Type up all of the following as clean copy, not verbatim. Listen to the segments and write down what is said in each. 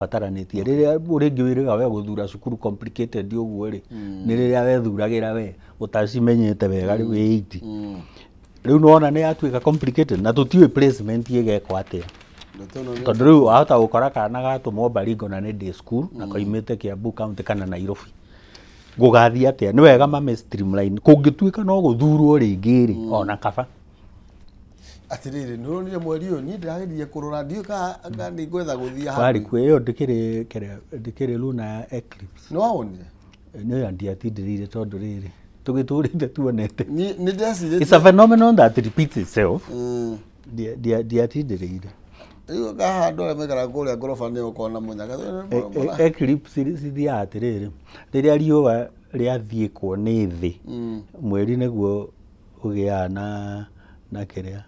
Bataranĩtie rĩrĩa rĩngĩ wĩrĩga we gũthura cukuru complicated ũguo rĩ, nĩ rĩrĩa wethuragĩra we ũtacimenyete wega rĩ, wĩ 80. Rĩu nĩwona nĩ yatuĩka complicated na tũtiũĩ placement ĩgekwo atĩa. Ndeto ĩno nĩ Tondũ rĩu wahota gũkora kana gatũmwo Baringo na nĩ day school na koimĩte Kiambu County kana Nairobi. Gũgathiĩ atĩa? Nĩ wega mame streamline. Kũngĩtuĩka no gũthurwo rĩngĩ rĩ, ona kaba. Atĩrĩrĩ, nĩ ũronire mweri ũyũ, niĩ ndĩrageririe kũrora, ndiũĩ kana nĩ ngwetha gũthiĩ Warĩ handũ. kuo ĩyo ndĩkĩrĩ kĩrĩa, ndĩkĩrĩ lunar eclipse. Nĩ wawonire? Nĩ ndiatindĩrĩire tondũ rĩrĩ, tũgĩtũrĩte tuonete. Niĩ nĩ ndecirĩtie. It's a phenomenon that repeats itself. Ndiatindĩrĩire. Rĩu haha andũ arĩa maikaraga kũrĩa ngoroba nĩ ũkona mũnyaka. Eclipse cithiaga atĩrĩrĩ, rĩrĩa riũa rĩathiĩkwo nĩ thĩ, mweri nĩguo ũgĩaga na kĩrĩa,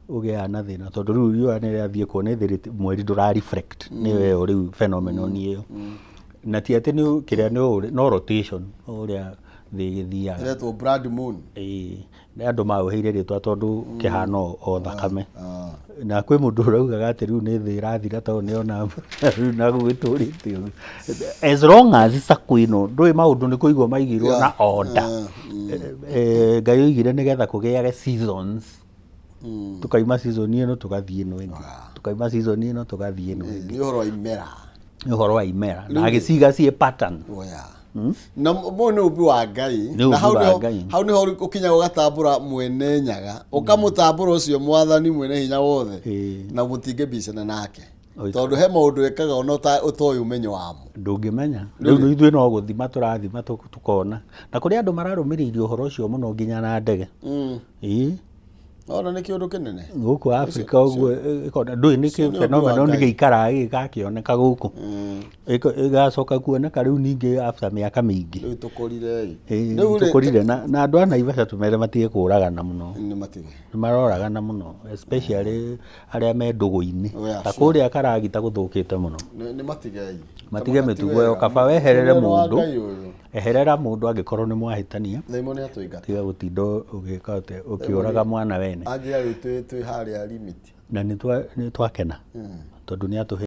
ũgĩaga na thĩna tondũ rĩu riũa nĩ rĩathiĩkwo nĩ thĩ, mweri ndũra reflect, nĩyo ĩyo rĩu phenomenon ĩyo. Na ti atĩ nĩ kĩrĩa nĩ no rotation ũrĩa thĩ ĩgĩthiaga. Ĩretwo blood moon. Ĩĩ, nĩ andũ maũheire rĩtwa tondũ kĩhana o thakame. Na kwĩ mũndũ ũraugaga atĩ rĩu nĩ thĩ ĩrathira tondũ nĩ ona rĩu na gũgĩtũrĩte ũguo. As long as circle ĩno ndũĩ maũndũ nĩ kũigwo maigirwo na order. Ngai oigire nĩgetha kũgĩage seasons. Tukaima season ĩno tũgathiĩ ĩno ĩngĩ. Tukaima season ĩno tũgathiĩ ĩno ĩngĩ. Nĩ ũhoro wa imera. Nĩ ũhoro wa imera. Na agĩciga ciĩ pattern. Oya. Na mo nĩ ũmbi wa Ngai. Nĩ ũmbi Na hau wa nĩho, Ngai. hau nĩho ũkinyaga ũgatambũra mwene Nyaga, ũkamũtambũra ũcio mwathani mwene hinya wothe, na mũtingĩbicana nake. Tondũ he maũndũ ekaga ona ũtoĩ ũmenyo wamo. Ndũngĩmenya. Rĩu ithuĩ no gũthima tũrathima tũkona. Na kũrĩ andũ mararũmĩrĩire ũhoro ũcio mũno nginya na ndege. Ĩĩ. Ona nĩ kĩũndũ kĩnene. Gũkũ Africa ũguo ĩkona ndũĩ nĩ kĩ phenomenon gĩikaraga gĩgakĩoneka gũkũ. Ĩgacoka kuoneka rĩu ningĩ after mĩaka mĩingĩ. Rĩu tũkũrire ĩ. Tũkũrire na andũ a Naivasha tũmere matige kũragana mũno. Nĩ matige. Nĩ maroragana mũno especially arĩa me ndũgũ-inĩ. Ta kũrĩa Karagita gũthũkĩte mũno. Nĩ matige. Matige mĩtugo ĩyo kaba weherere mũndũ. Eherera mũndũ angĩkorwo nĩ mwahĩtania. Ndaimoni atũingata. Tiga gũtinda ũgĩka atĩ ũkĩũraga mwana wene. Anjĩra rĩu twĩ harĩa limit. Na nĩ twakena tondũ nĩ atũhe